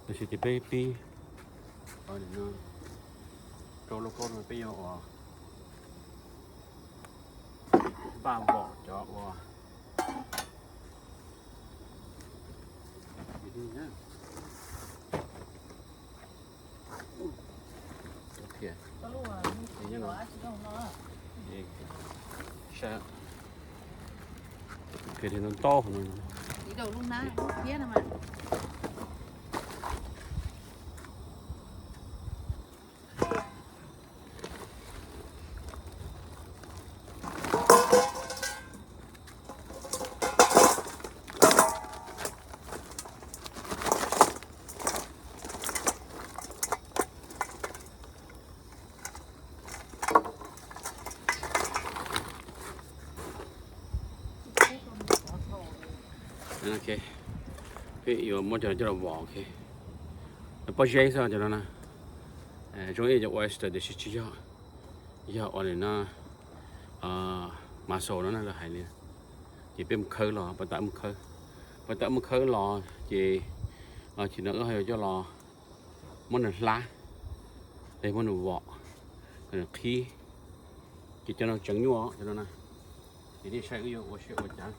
Tam sim ces peb pib rau lub kaub no peb yuav ua npaj vom cov ua Peb yuav muab cov no coj los vom. Pob zeb xwb cov no na. Zoo ib yam cov oyster tiam sis tsis yog, yog ua li no, mussel no na lawv hais li. Ces peb mus khawb los, peb tam mus khawb, peb tam mus khawb los ces, los ces no wb ho yuav coj los muab nws hlab, es muab nws vom, kom nws qhib. Ces cov no tseem nyuaj cov no na. Ces nej saib wb yuav ua siab ua cas.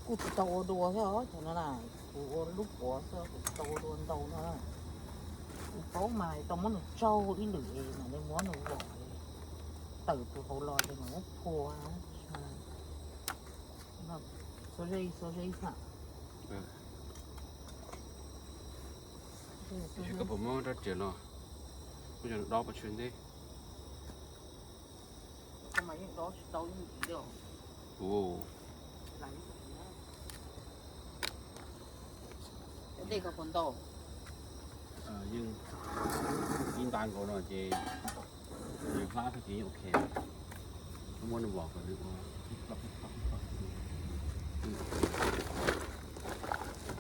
Kuj tsis tau ua dua thiab os, cov no na, kuv ua lub puav xwb, kuv tsis tau ua dua ntau no. Kuv paub mas tau muab nws tsaug ib lwm es mam li muab nws vom, tawm tus hauv los ces mam muab phua. Xuas zeb, xuas zeb xwb. Koj puas muab rab riam los, muab cov dob pov tseg ntej. Dej koj puas ntau? Yeej ib nta nkaus no ces nws hlab tag ces yeej ok. Muab nws vom kom nws ua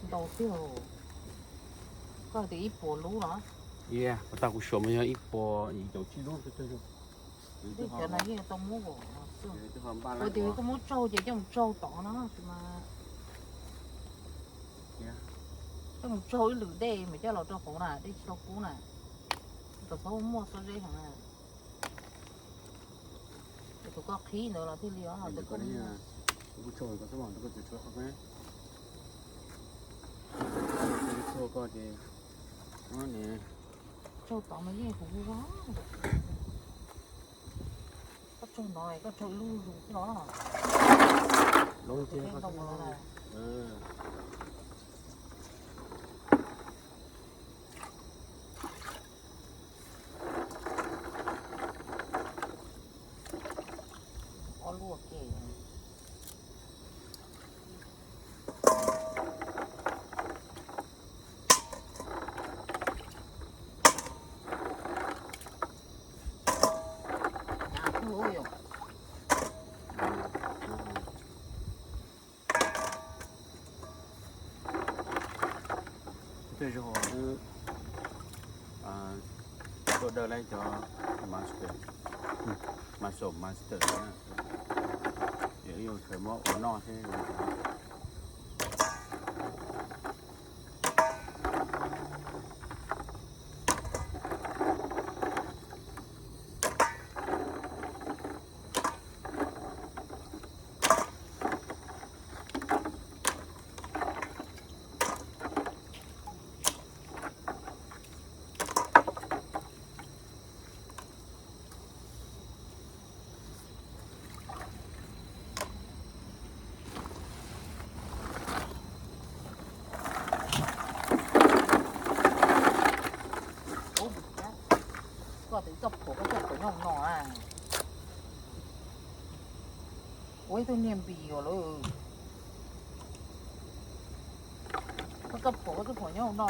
ntau tiag. Koj hais tias ib puas lub los? Ua tag kuv suav mas yog ib puas yim caum tsib lub. Cov no yeej tau muab vom xwb. Ua tias koj muab tsaug ces coj mus tsaug tod no mas. Coj mus tsaug ib lwm dej mas coj los rau hauv na, dej tsis tau kub na. Kom txhob muaj xuas zeb heev na. Ces tus koj qhib ntawd los thiaj li os. Tsaug tod mas yeej huv huv. Koj tsaug no koj tsaug ib lub zus xwb los? Ob lub ua ke. Tej zaum wb tuaj dawj lawv cov master, master, master na, ces wb yuav tsum muab ua noj thiab. Koj tus txoj phuam, koj txoj phuam nyob no na. Ua ib tug niag npis os lawm. Koj txoj phuam, koj txoj phuam nyob no.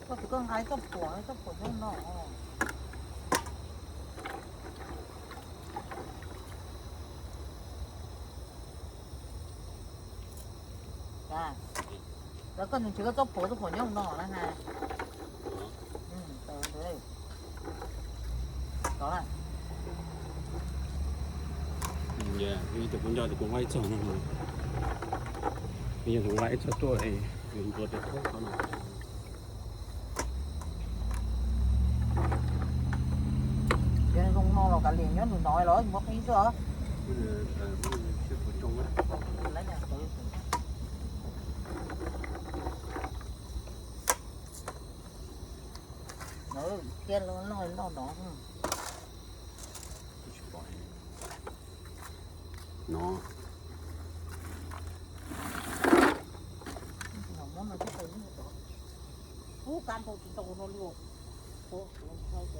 Koj tus koj nqa txoj phuam, txoj phuam nyob no. Lawv koj nws tsis koj txoj phuam, txoj phuam nyob no na ha. Tod na. Tus kuv nco tus kuv nqa ib txoj no, tus kuv nqa ib txoj tuaj es ntuas tus khaub no. Zoo no los kav liam nyob nws no los muab qhib xwb os. Tiaj loj loj no. No. Ub, kab ntau tsis tau no li. Ub, nkaus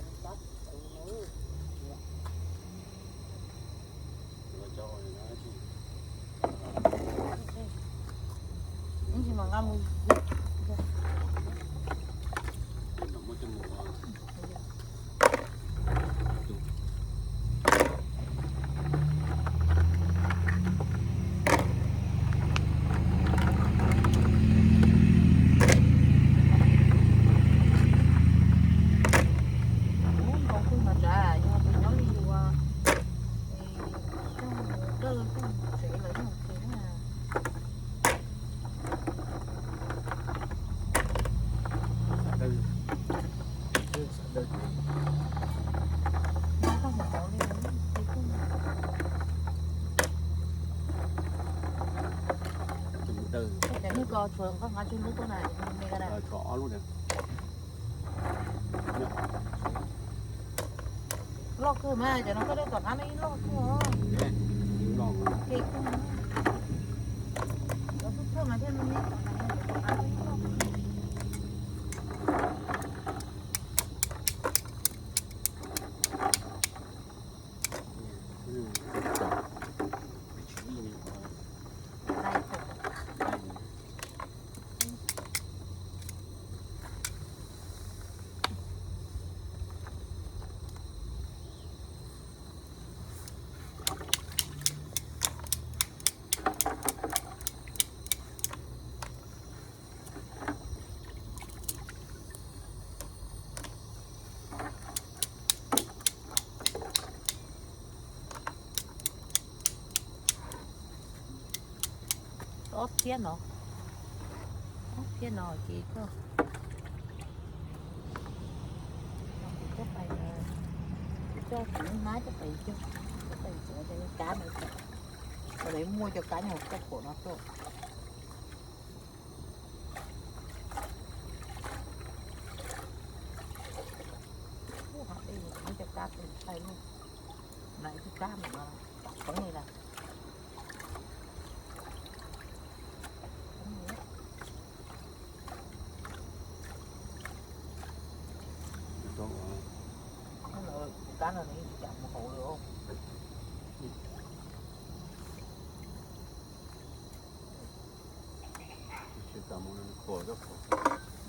kawg mas tsav, yog tus nyob li yus, coj mus dawj coj mus tsev lawv coj mus tsev na. Cov nyuj ko tshuav koj nqa tsawg lub tuaj na, me ka na? Tshuav ob lub na. Loj kawg mas, cov no koj dej tom qab no ib loj kawg os. Loj kawg. Cov xub thawj mas thiaj li tom qab no ib loj. Ob phiab no, ob phiab no ces koj, kuv coj pais, kuv coj kuv lub hnab coj pais cog, coj pais cog cov kab no, cov lawv muaj cov kab nyuag koj phuam no tuaj. Ub, hauv dej no muaj cov kab tus ntxhais luaj, na ib tug kab no poob li na. Tus kab no nws yeej tsis kam mus hauv li os.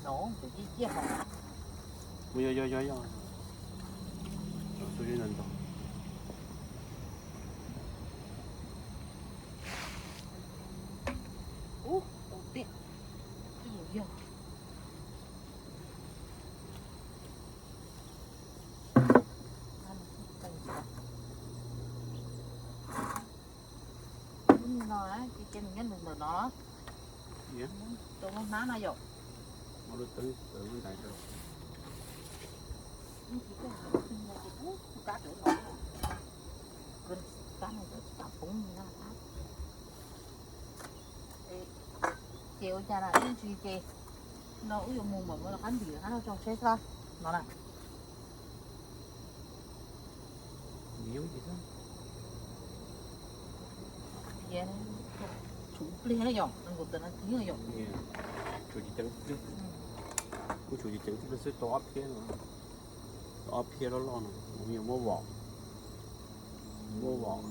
No, tus ciaj ciaj hauv. Mus yog yog yog yog. Tus yog ntau ntau. Ub, tau tiag. Yog. Lub no ces cia nws nyob ntawm no. Tus hnab no yom. Kab no tsis kam poob li na. Ces ua cas na ib ntsis ces no wb yuav mus mam muab qab ntim qab no tso seb xwb no na. Tshuav pliag na yom, nees nkaum tawm nas this na yom. Tshuav tsis ceev pliag, kuj tshuav tsis ceev pliag xwb, tau ob phiab no, tau ob phiab loj loj no, kuv yuav muab vom, muab vom.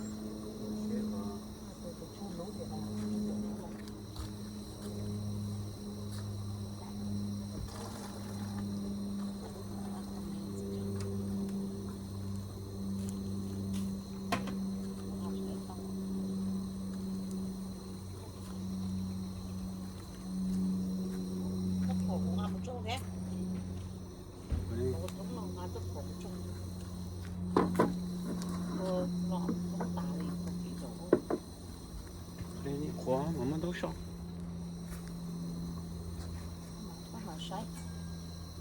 Saib,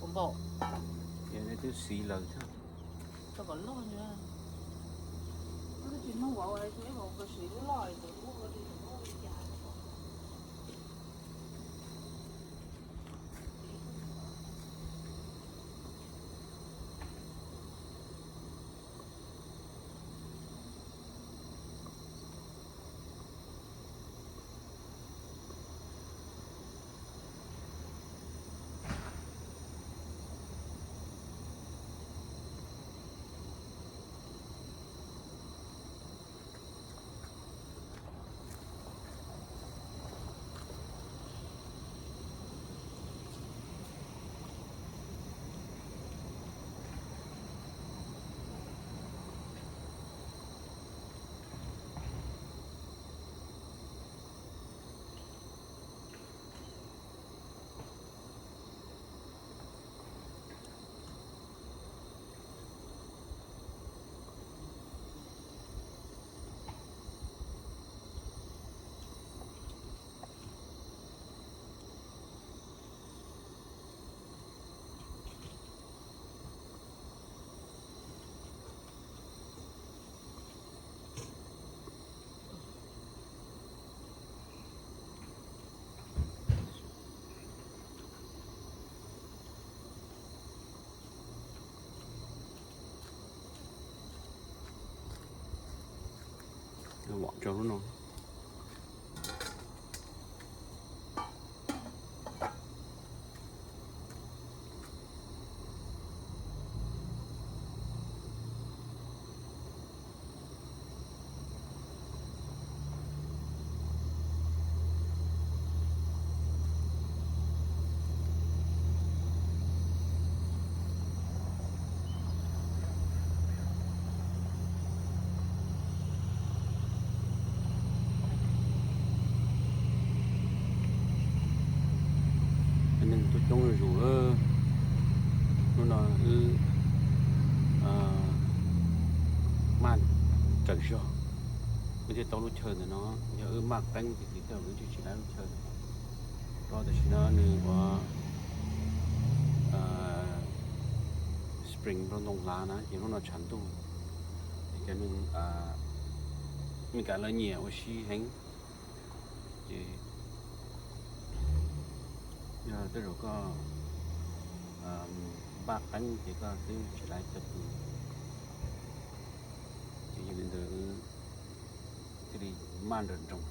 ua npaum, twb xiv lawm thiab. Los vom rau lub no. Neeg tuaj coob zuj zus. Hnub no wb maj raws zog, wb thiaj tau lub chaw ntawm no. Yog wb maj qeeb tiag tiag wb thiaj tsis laib lub chaw. Rau tam sim no nws ua spring rau ntoo hlav na ces hnub no tshav ntuj ces cov neeg Meskas lawv nyiam ua si heev. Ces yog tej zaum koj npaj qeeb ces koj twb tsis laib chaw pw. Ces yog li ntawd thiaj li maj nrawm nroos.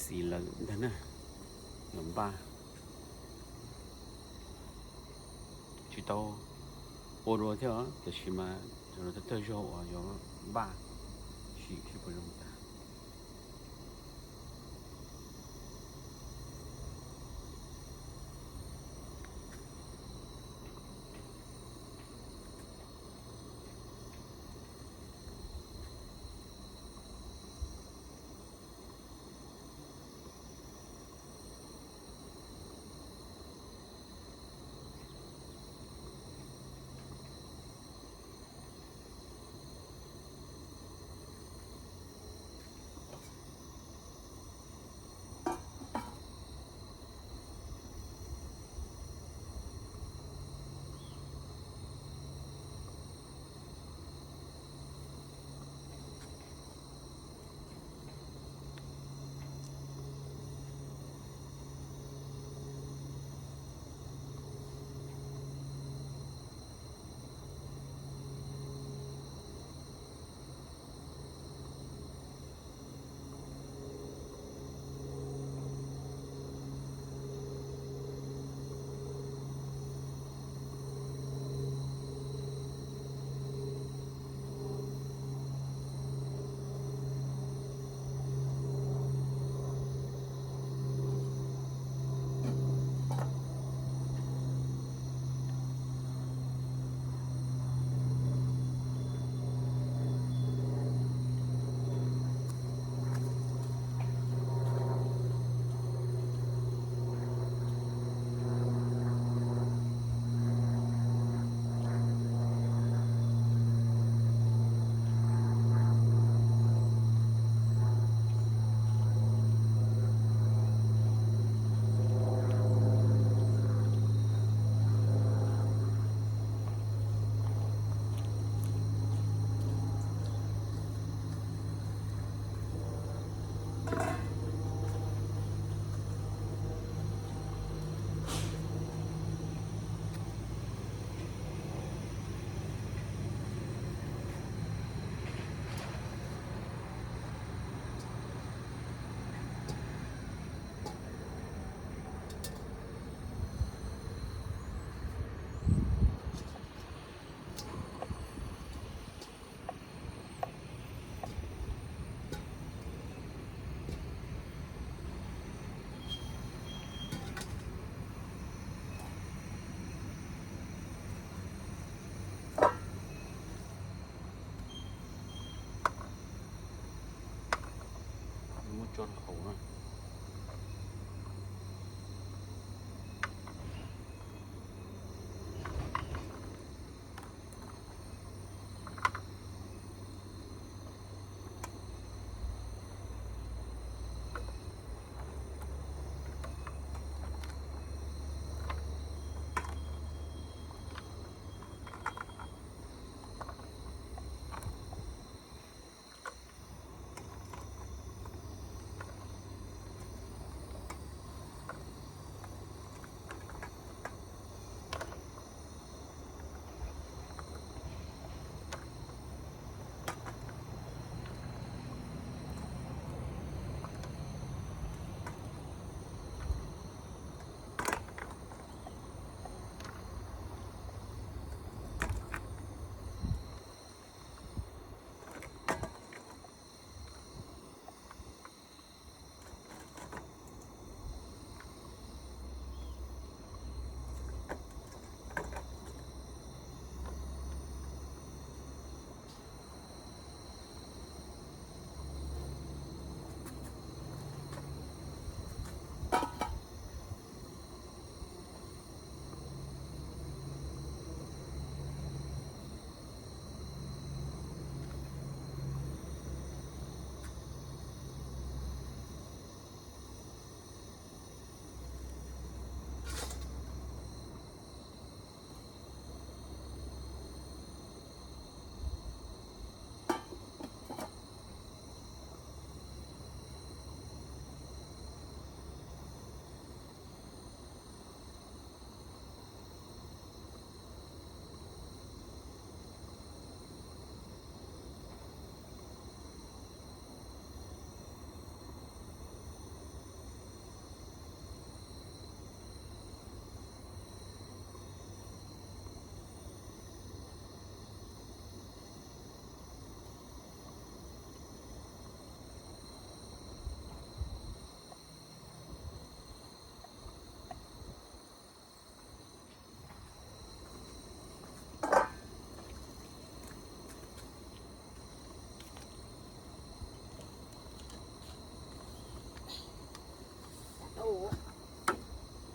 Xis lawm ntag na, yuav npaj. Tsis tau ua dua thiab, tiam sis mas cov no thawj thawj zaug uas yuav npaj, sim seb puas zoo cas. tso rau hauv na.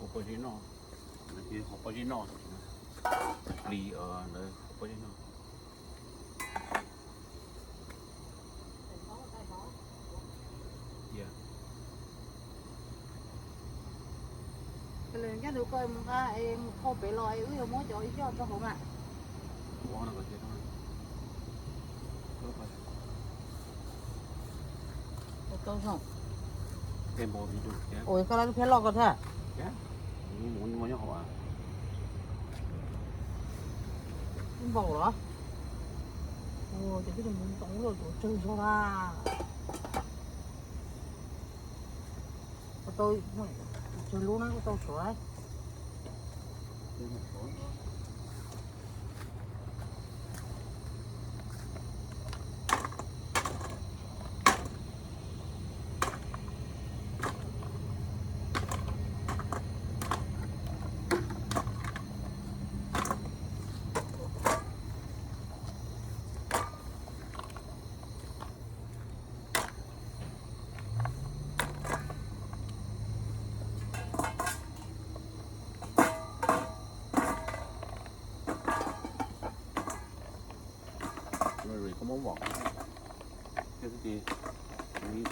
Ua pob zeb noj, hauv pob zeb noj, plis ntawd hauv pob zeb noj. Ncaj ntu ko mus nqa es mus kho pem los es wb yuav muab cov ib co rau hauv mas. Ua tau zoo. Ua koj lab lub phiab loj ko thiab. Npaum los. Ua ces twb mus ntoo lawm tuav tsawg zog na. Kuv tau, tsawg lub na kuv tau suav. Koj muab vom thiab xwb ces ib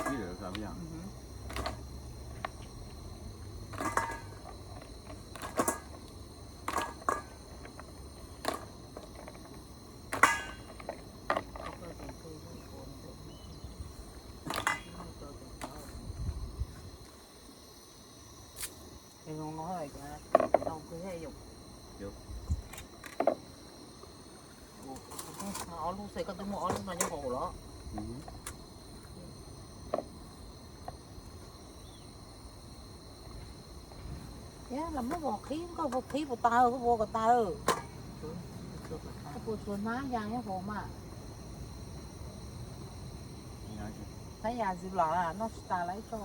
lawm xav yog. Ob lub xwb koj twb muaj ob lub no nyob hauv los. Los muab vos qhib, koj puas qhib puas tas, koj puas ua kom tas. Koj puas tsuav hnab ya nyob hauv mas. Hnab ya tsis lam noj tsis tas lawm tso.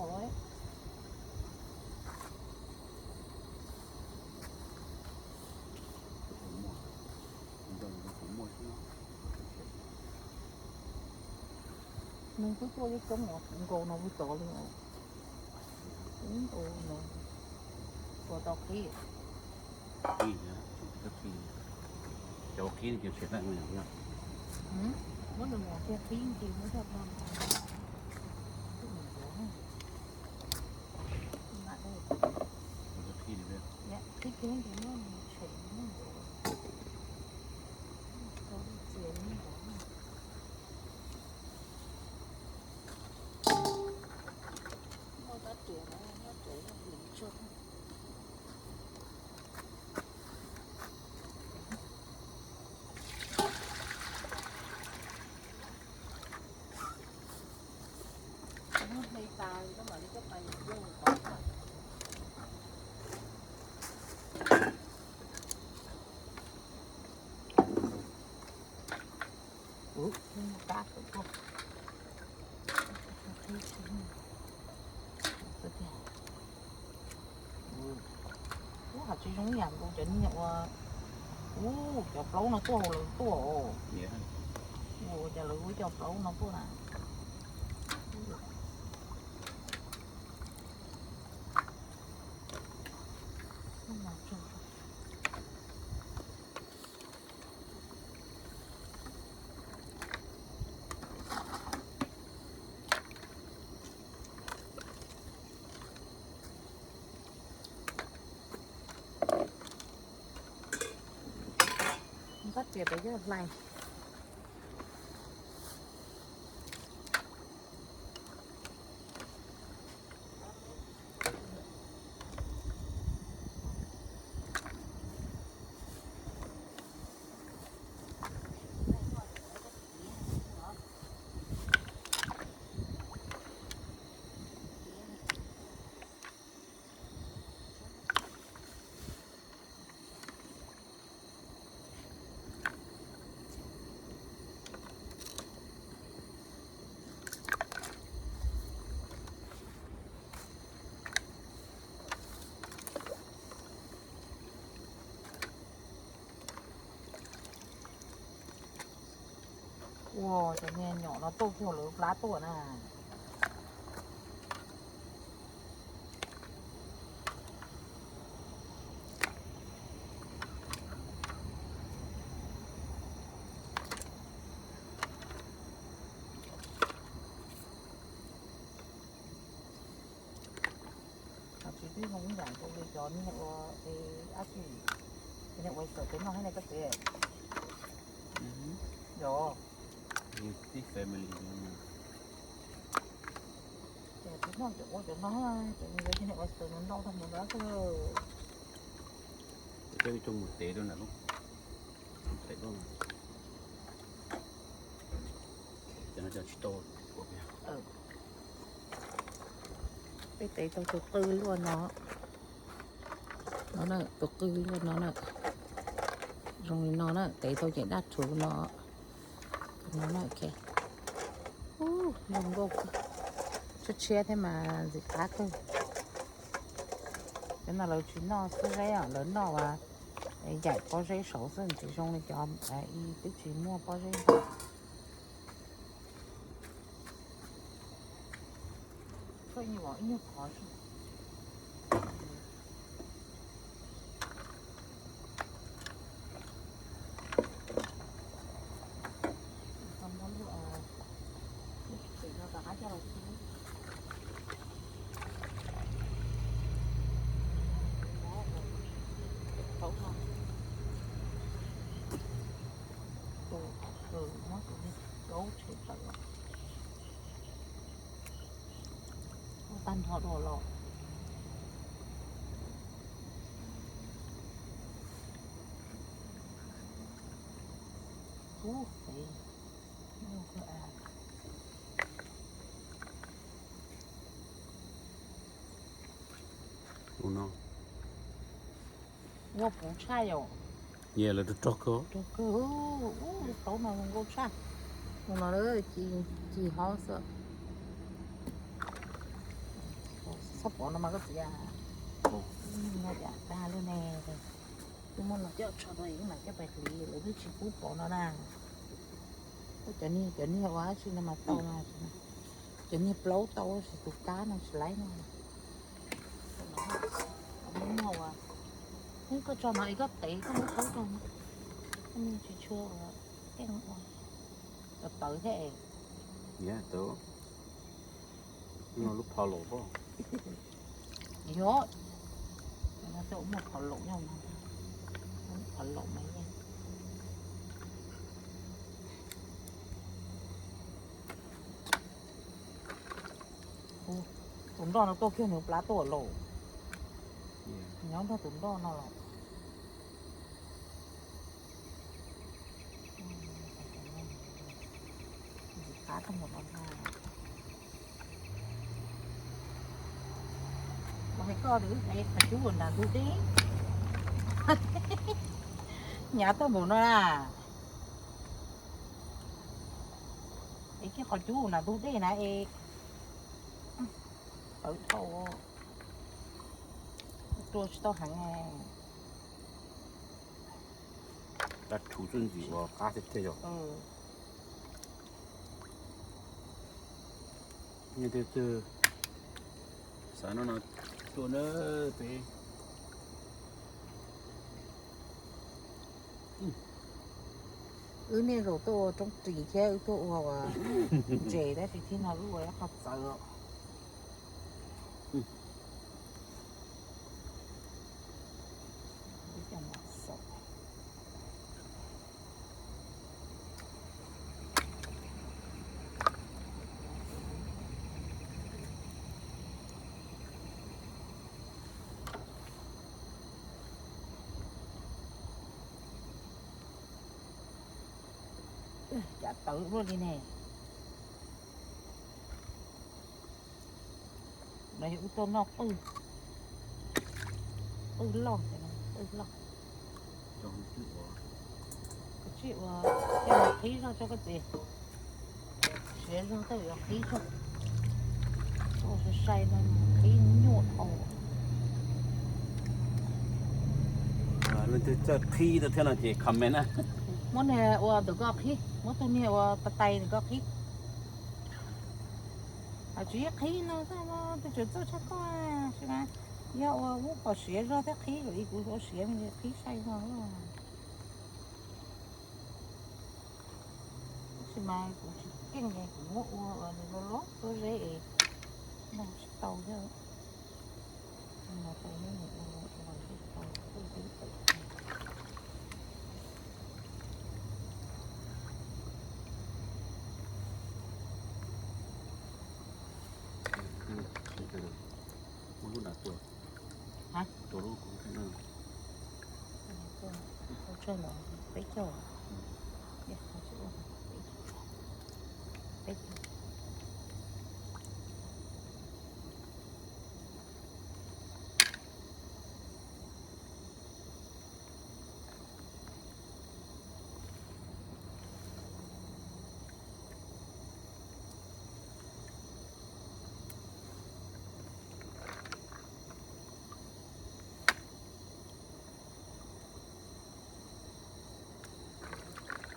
Nws twb tuaj coob coob os, kuv nkaus no kuj cov li os. Kuv nkaus no, ua tau qhib. Cov qhib no ces tshem tag no yom. Muab nws mus kiag qhib ces muab coj tag. Qhib kiag ces muab tshem, muab ntxuav, rau txias li ntawd. Muaj rab riam, rab riam lim tsawg. Hle tas koj mam li coj pais ua tod. Ub, kab kawm tuaj. Ub, hais tsis zoo ib yam nkaus cov niag ua, ub, cov plaub no tuaj hauv lawv tuaj os. Ua cas lawv ua cov plaub no tuaj na. Npab tias peb yog hlais. Ua cov niag nyom no tuaj kiag lawv plab tuaj na. Hais tsis tib zoo ib yam nkaus li cov niag ua, dab tsi, cov niag ua xaws peb noj thiab ne koj txiv? Yog. Tib family. Ces tsis noj cov ua cov no, cov niag ua xaws no ntau tag mus ntawd. Peb coj mus tev rau nram lub, tev lub, cov no cov tsis tau. Peb tev tau tus qw luaj no. No na, tus qw luaj no na. Zoo li no na, tev tau cem dab rhuv no. No na, ok. Zoo nkauj kawg. Tshiab tshiab thiab mas ntxim qab kawg. Cov no lawv tsis noj xwb zeb os, lawv noj yaim pob zeb saud xwb, tsis zoo li cov ib twb tsis muaj pob zeb. Ib nyuag qhov. Tus, tus, muab tus niag kaub tshem tawm los. Ua tag nrho dua los. Ub, pem. Ua no. Ua puv tshaj yom. Nyias lawv rog rog kawg. Rog kawg, ub, lub taub no zoo nkauj tshaj. Mus no lawm, ci, ci hob xwb. Txhob pov no mas koj txiv. Ua yam tag lawm ne. Twb muab no coj tsho rau ib mam coj pais hliv, lawv twb tsis pub pov no na. Cov niag, cov niag ua dab tsi no mas tau mas. Cov niag plaub tau, tab sis tus kab no tsis laib no. Muaj muaj as, koj tso no es koj tev koj muab plaub rau, koj tsis tshua ua, tawv tawv thiab. Lub phau laum pob. Yog, no muaj phau laum nyob no, phau laum mas yeej. Tus nroj no tuaj kiag nws plab tuaj lauj. Nyob nrog tus nroj no los. Ntxim qab tag npaum no ntag. Kuv hais koj, wb hais qhov cub nram ntug dej, hnyav tag npaum no na. Es kiag qhov cub nram ntug dej na es, tawv dhau, rua tsis tau heev. Dab rhuv txuj ntxim ua qab tiag tiag yog. Nyob twg twg xav no no tuaj na peb. Wb niaj zaus tuaj ua roob ris thiab wb tuaj ua ntses tab sis txij no wb ua ib qho txawv. Cas tawv luaj li ne. No yog wb tuaj noj qwj, qwj loj, qwj loj. Koj tsij ua, qhib zog tso koj txiv. Siav zog tej yuav qhib zog. Ua sai sai no qhib nyuaj dhau. Leej twg txawj qhib tau thiab no ces comment na. Muab niag ua ntawm koj qhib, muab tus niag ua pa tais ntawm koj qhib. Hais tsis qhib no tej tseem txawj tshaj koj, tab sis mas yog ua muab kom siav zog thiab qhib, kuv ua siav me ntsis qhib sai zog. Tab sis mas kuv tsis keej es kuv muab ua ua nws loj loj tuab zeb es noj tsis tau thiab. Muab lub nram tua, tua lub kuv. Tsawg los peb caug, peb caug.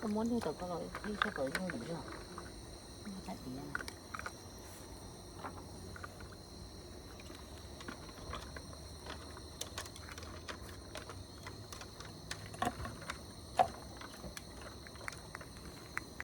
Koj muab niag tom koj los ib tug kom zoo lim zog, niag qab diav.